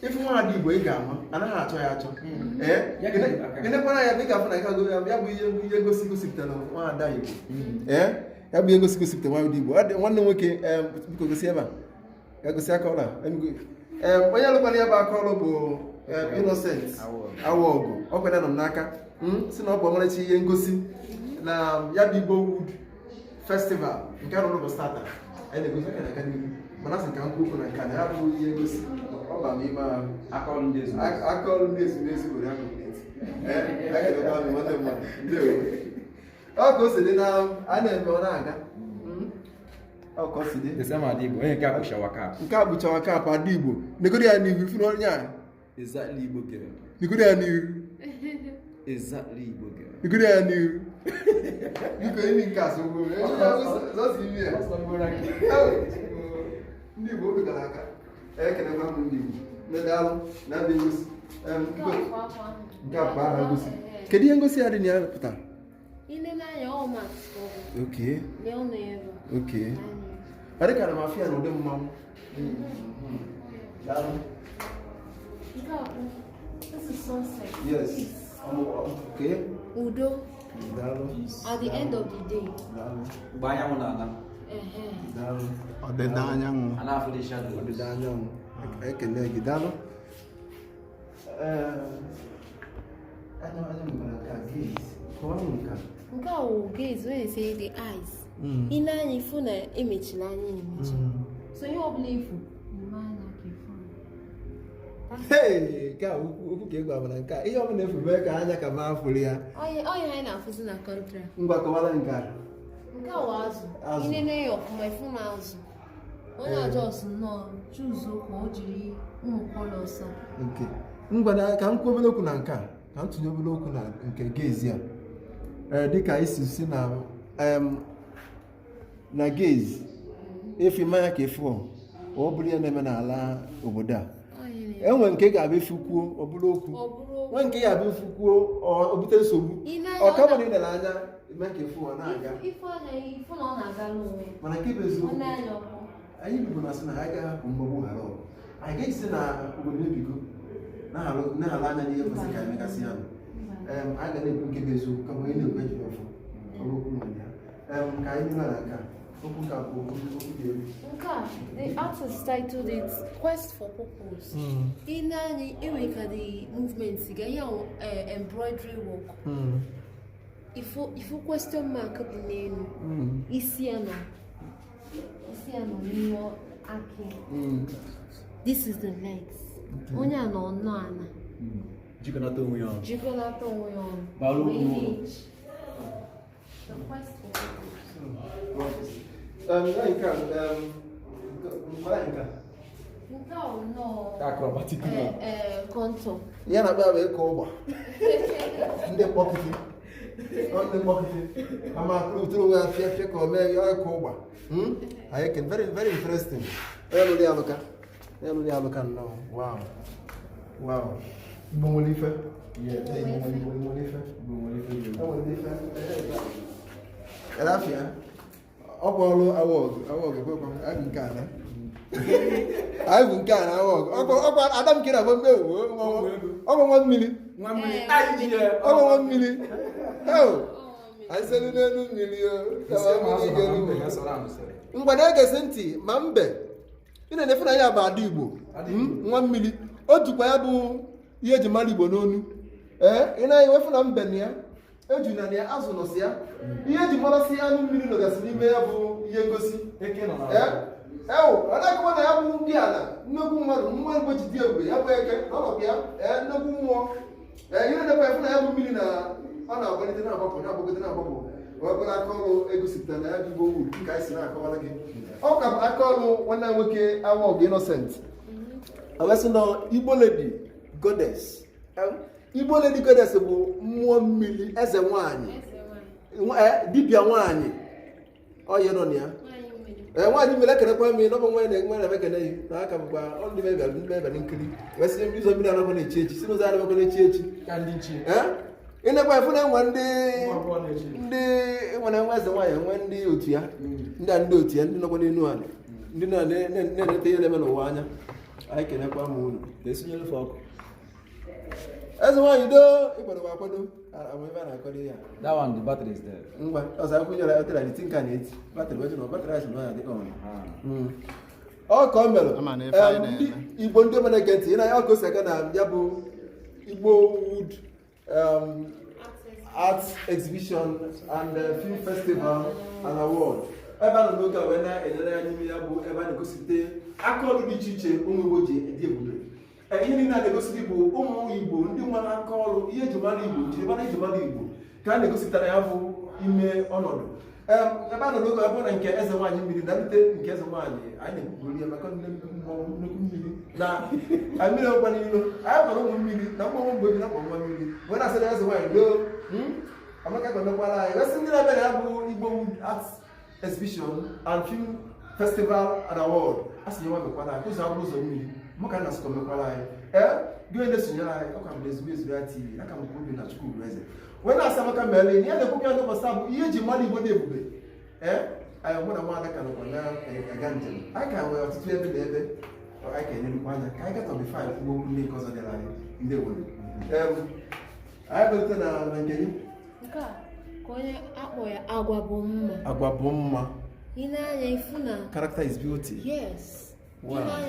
Ifu nwaada Igbo, ị ga-ama, anaghị achọ ya achọ. Ee. Ya ka aka. Gịnịkwana ya dịka afọ na nke ya bụ ihe ngosi gosipụtara nwaada Igbo. Ee, ya bụ ihe ngosi gosipụtara nwaada Igbo. Ọ dị nwanne m nwoke, biko gosi ebe a, ya gosi aka ọrụ a. Onye lụkwara ya bụ aka ọrụ bụ Innocent Awọgụ. Ọ kwere nọ m n'aka si na ọ bụ ọmarịcha ihe ngosi na ya bụ Igbo Wood Festival nke a rụrụ bụ tata anyị na-egosi aka na-aga n'ihu, mana asị ka m kwuo okwu na nke a na ya bụ ihe ngosi ọ ba m ime ahụ. Aka ọrụ ndị ezumezu. Aka ọrụ ndị ezumezu were complete. Ee, ekelekwa m nwanne mmadụ. Ndewo. Ọ ka o si dị na a na-eme, ọ na-aga. Ọ ka o si dị. The same Ada Igbo. Onye nke a bụ shower cap. Nke a bụ shower cap Ada Igbo. Negoro ya n'ihu, ifuru onye a. Exactly Igbo girl. Negoro ya n'ihu. Exactly Igbo girl. Negoro ya n'ihu, biko. Imi nke a so ugbo zọsọ imi ya. Ndị Igbo obi gara aka. Ekelekwa m ndị Igbo ndị daalụ na ndị ngosi. Biko, nke a bụ aha ngosi. Kedu ihe ngosi ya dị na ya pụtara? Ilele anya, ọ mask ọ bụ. Lee ọnụ ya ebe a. Ọ dịka na m afịa na ụdị mmanwụ. Daalụ. Nke a bụ, this is sunset. Yes, okay. Udo. Daalụ. At the end of the day. Daalụ. Mgbe anyanwụ na-ala. Ehe. Daalụ. Ọdịda anyanwụ. A na-afụ the shadows. Ọdịda anyanwụ. Ekele gị, daalụ. Ee, anya m gwara nke a, gaze. Kọwaa m nke a. Nke a wụ gaze, when they say the eyes. Ị na-anya ifu na emechila anya emechi. So ihe ọbụla ifu, ime anya ka ifu. Hey, nke a okwu okwu ka ị gwara m na nke a ihe ọbụla efu mee ka anya ka maa fụrụ ya. Ọnya anyị na-afụzi na contra. Ngwa, kọwara nke a. Nke a wụ azụ. Azụ. Inene ya ọfụma, ifu na azụ. Onye a just nnọọ chuzuo ka o jiri ụmụ colours a. Nke ngwa na ka m kwuo obere okwu na nke a, ka m tụnye obere okwu na nke gaze a. Ee, dịka isi si na na gaze efi mmanya ka efu ọ bụrụ ihe na-eme n'ala obodo a. Ọnya na- Enwe nke ga-abịa efu kwuo, ọ bụrụ okwu. Ọ bụrụ Nwe nke ga-abịa efu kwuo, ọ bute nsogbu. Ị na-anya Ọ ka ọ bụ na ị lere anya eme nke efu, ọ na-aga. Ifu anya ifu na ọ na-agala onwe ya. Mana nke bụ eziokwu, Ọ na-anya ọkụ. anyị Igbo na-asị na anyị agaghị hapụ mgbagbu ghara ọgụ. Anyị ga-ejisi na obodo ebigo na-ahala anya n'ihe kwesịrị ka anyị megasị ya. Anyị ga na-ekwu nke bụ eziokwu kama onye na-ekwu ejiri ọfọ ọrụ okwu nọ ya. Ka anyị nyere na nke a okwu ka bụ okwu okwu dị elu. Nke a, the artist titled it "Quest for Purpose". Ị na-anya, enwe ka the movement ga ihe ahụ, embroidery work. Ifu question mark dị n'elu. Isi ya nọ n'ime akị. This is the legs. Onye a nọ nnọọ ana. Jikọnata onwe ya ọnụ. Jikọnata onwe ya ọnụ. Bara okwu Wee n'ụlọ. na-eji. The quest for purpose. Ya nke a, mara nke a. Nke a wụ nnọọ Acrobatic. Contour. Ihe na-akpa ya bụ ịkọ ụgba. Ndị mkpọkịtị. Ọ ndị mkpọkịtị. Ama tụrụ onwe ya fịa fịa ka o mee ya ịkọ ụgba. Anyị ekene. Very very interesting. Onye lụrụ ya alụka. Onye lụrụ ya alụka nnọọ. Wow. Igbo nwere ife. Yes. Igbo nwere ife. Igbo nwere ife dị egwu. E nwere ife. Elafia. Ọ bụ ọrụ awọgụ awọgụ ekwekwa anyị bụ nke a na. Anyị bụ nke a na awọgụ. Ọkwa Ada m kiri abụ mgbe ọ bụ nwa mmiri. Nwa mmiri. Anyị ji ya. Ọ bụ nwa mmiri. Heo! Anyị selu n'elu mmiri o. Isi ma azụ Kama mmiri na ga-eru mbe m. ya sọrọ amụsịrị. Ngwa, na-egesi ntị ma mbe ị na-enefe na ya bụ Ada Igbo. Ada Igbo. Nwa mmiri o jikwa ya bụ ihe eji mara Igbo n'onu. Ee, ị na-anya wefu na mbe na ya eju na ya azụ nọsị ya ihe eji marasị anụ mmiri nọgasị n'ime ya bụ ihe ngosi. Eke nọ na Ee, ewu ọ na-akọwa na ya bụ ndị ala nnekwu mmadụ nwa Igbo ji dị ebube ya bụ eke n'ọnọdụ ya. Ee, nnekwu mmụọ. Ee, ihe na-ekwe efu na ya bụ mmiri na ọ na-agbalite na-agbapụ, na-agbagode, na-agbapụ, wee bụrụ aka ọrụ egosipụtara na ya bụ Igbo Wood ka anyị si na-akọwara gị. Ọ ka bụ aka ọrụ nwanne anyị nwoke Awọgụ Innocent. Awesị nọ Igbo Lady Goddess. Igbo Lady Goddess bụ mmụọ mmiri, eze nwanyị. Eze nwanyị. Dibịa nwanyị ọyị nọ na ya. Nwanyị mmiri. Ee, nwaanyị mmiri, ekenekwa m n'ọbụ nwaanyị na-enwe na ekene yi na aka bụkwa ọ ndị mebịara ndị mebịara nkiri wee sị ụzọ mmiri anakwa na-echi echi, si n'ụzọ anakwa na-echi echi. Ka ndị nchi. Ee, ịnekwa efu na enwe ndị Ụmụ agbọghọ na-echi. Ndị nwere nwa eze nwaanyị, enwe ndị otu ya, ndị a ndị otu ya, ndị nọkwa n'elu ala, ndị na-enete ihe na-eme n'ụwa anya. Anyị kenekwa m unu. Ka-esunyere fe ọkụ. Eze nwaanyị, doo, ịkwadokwa akwado ama ebe a na-akwado ya. That one, the battery is there. Ngwa, ọzọ akwụnyere otela dị tinka na-eti batrị wetu na batrị asị na ọ ya dị on. Ọ ka ọ mere. Ama na ife anyị Ndị na-eme. Igbo, ndị ọma na-ege ntị, ị na ya ka o si aga na ya bụ Igbo Wood Art Exhibition and Film Festival and Award, ebe a nọ n'oge a wee na-elere anya n'ime ya, bụ ebe a na-egosipụta aka ọrụ dị iche iche ụmụ Igbo ji dị ebube. Ihe niile a na-egosi gị bụ ụmụ Igbo ndị nwere aka ọrụ, ihe eji mara Igbo, njirimara eji mara Igbo, ka a na-egosipụtara ya bụ ime ọnọdụ. Ebe a nọ n'oge ọ bụrụ na nke eze nwaanyị mmiri na nrute nke eze nwaanyị, anyị na-ekwupụrụ ya maka nnukwu mmọnwụ, nnukwu mmiri na anyị mmiri ọkwa n'ilo anyị gwara ụmụ mmiri na mmọnwụ mgbe ebi na akpọ nwa mmiri wee na-asịrị eze nwaanyị doo. Amaka gọmekwara anyị, wesị ndị na-abịa na ya bụ Igbo Wood Art Exhibition and Film Festival and Award, a sị nwa mekwara anyị ụzọ abụrụ ụzọ mmiri maka na sịkọ mekwara anyị. Ee, gị onye na-esonyere anyị, ọka m ezigbo ezigbo ya TV aka m obi na Chukwu bụ eze wee na-asị amaka mere ya na-ekwukwu ya n'ụbọchị taa bụ ihe eji mara Igbo dị ebube. Ee, anyị mụ na nwaada ka nọkwa na-aga njem, anyị ka nwere ọtụtụ ebe na ebe anyị ka enyerukwa anya ka anyị gatọ before anyị kwuo okwu ndị nke ọzọ dịrị anyị. Ndị anyị belite na nke gị. Nke a ka onye akpọ ya agwa bụ mma. Agwa bụ mma. Ị na-anya ifu na Character is beauty. Yes. Wow. Ị na-anya.